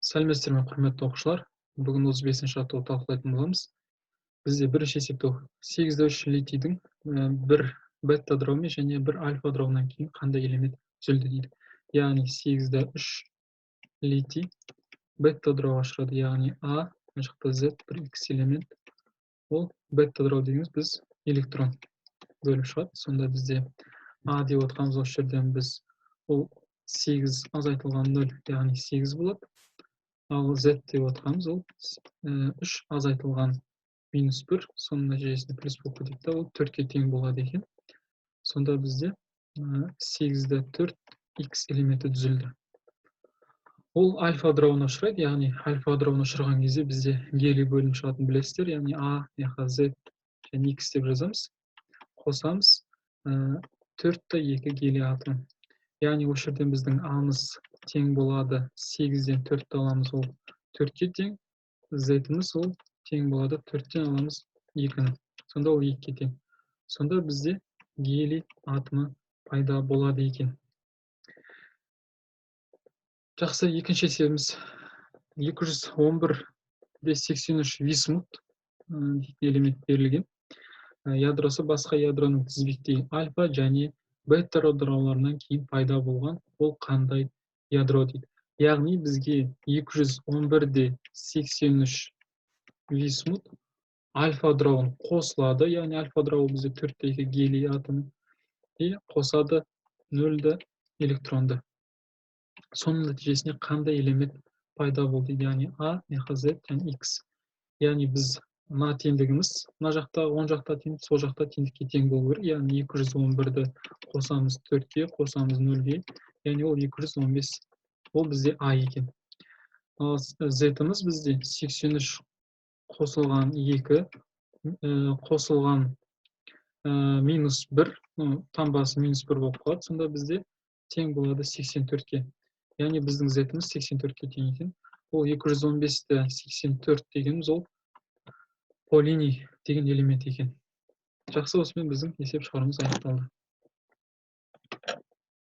Сәлеметсіздер ме, құрметті оқушылар! Бүгін 35-ші жаттығуды талқылайтын боламыз. Бізде бірінші есепте 8,3 литийдің бір бета дробымен және бір альфа дробынан кейін қандай элемент түзілді дейді. Яғни 8,3 литий бета дробға ұшырады, яғни А, мына жақта Z, бір X элемент. Ол бета дроб дегеніміз біз электрон бөліп шығады. Сонда бізде А деп отқанымыз осы жерден біз ол 8 азайтылған 0, яғни 8 болады. Ал Z деп отқанымыз ол 3 азайтылған минус 1, соның нәтижесінде плюс болып кетеді да, ол 4-ке тең болады екен. Сонда бізде 8,4 X элементі түзілді. Ол альфа дробына ұшырайды, яғни альфа дробына ұшыраған кезде бізде гелий бөлініп шығатынын білесіздер, яғни А, Z және X деп жазамыз. Қосамыз 4,2 гелий атомы. Яғни осы жерден біздің А-мыз тең болады 8-ден 4-ті аламыз, ол 4-ке тең, Z-іміз ол тең болады 4-тен аламыз 2-ні. Сонда ол 2-ге тең. Сонда бізде гелий атомы пайда болады екен. Жақсы, екінші есебіміз 211,83 висмут дейтін элемент берілген. Ядросы басқа ядроның тізбектей альфа және бета дробларынан кейін пайда болған, ол қандай ядро дейді. Яғни бізге 211,83 висмут альфа дробын қосылады, яғни альфа дробы бізде 4,2 гелий атомы, и қосады 0 электронды. Соның нәтижесінде қандай элемент пайда болды, яғни А, Z және X. Яғни біз мына теңдігіміз мына жақта, оң жақта тең, сол жақта теңдікке тең болу керек. Яғни 211-ді қосамыз 4-ке, қосамыз 0-ге, яғни ол 215, ол бізде А екен. Ал Z-іміз бізде 83 қосылған 2 қосылған минус 1, таңбасы минус 1 болып қалады, сонда бізде тең болады 84-ке. Яғни біздің Z-іміз 84-ке тең екен. Ол 215-ті 84 дегеніміз ол полиний деген элемент екен. Жақсы, осымен біздің есеп шығаруымыз аяқталды.